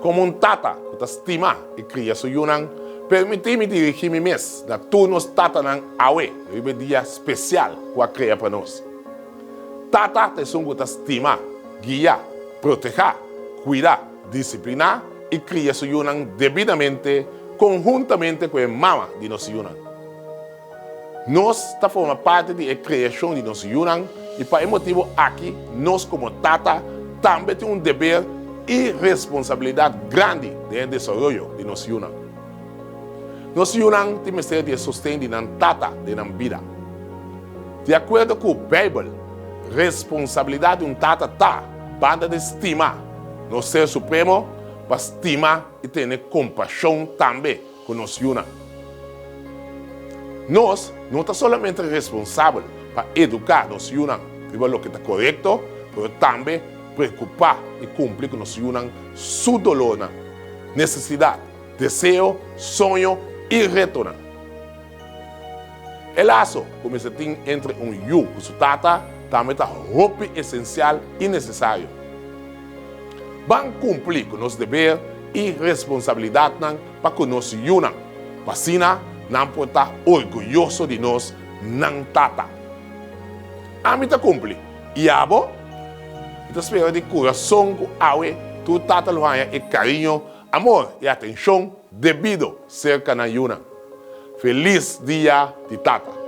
Komo un tata ku ta stima i kria su yunan, permití mi dirigí mi mes na tur nos tatanan awe riba e dia spesial ku a krea pa nos. Tata ta esun ku ta stima, guia, protehá, kuida, disipliná i kria su yunan debidamente konhuntamente ku e mama di nos yunan. Nos ta forma parti di e kreashon di nos yunan i pa e motibu aki nos komo tata tambe tin un deber i responsabilidat grandi den e desaroyo di nos yunan. Nos yunan tin mester di e sosten di nan tata den nan bida. Di akuerdo ku Beibel, responsabilidat di un tata ta, banda di stima nos Ser Supremo, pa stima i tene kompashon tambe ku nos yunan. Nos no ta solamente responsabel pa eduká nos yunan riba loke ta korekto, pero tambe preokupá i kumpli ku nos yunan su dolornan, nesesidat, deseo, soño i retonan. E laso ku mester tin entre un yu ku su tata tambe ta hopi esensial i nesesario. Ban kumpli ku nos deber i responsabilidatnan pa ku nos yunan, pa asina nan por ta orguyoso di nos, nan tata. Ami ta kumpli, i abo? Mi ta spera di kurason ku awe tur tata lo haña e kariño, amor i atenshon debido serka nan yunan. Felis Dia di Tata!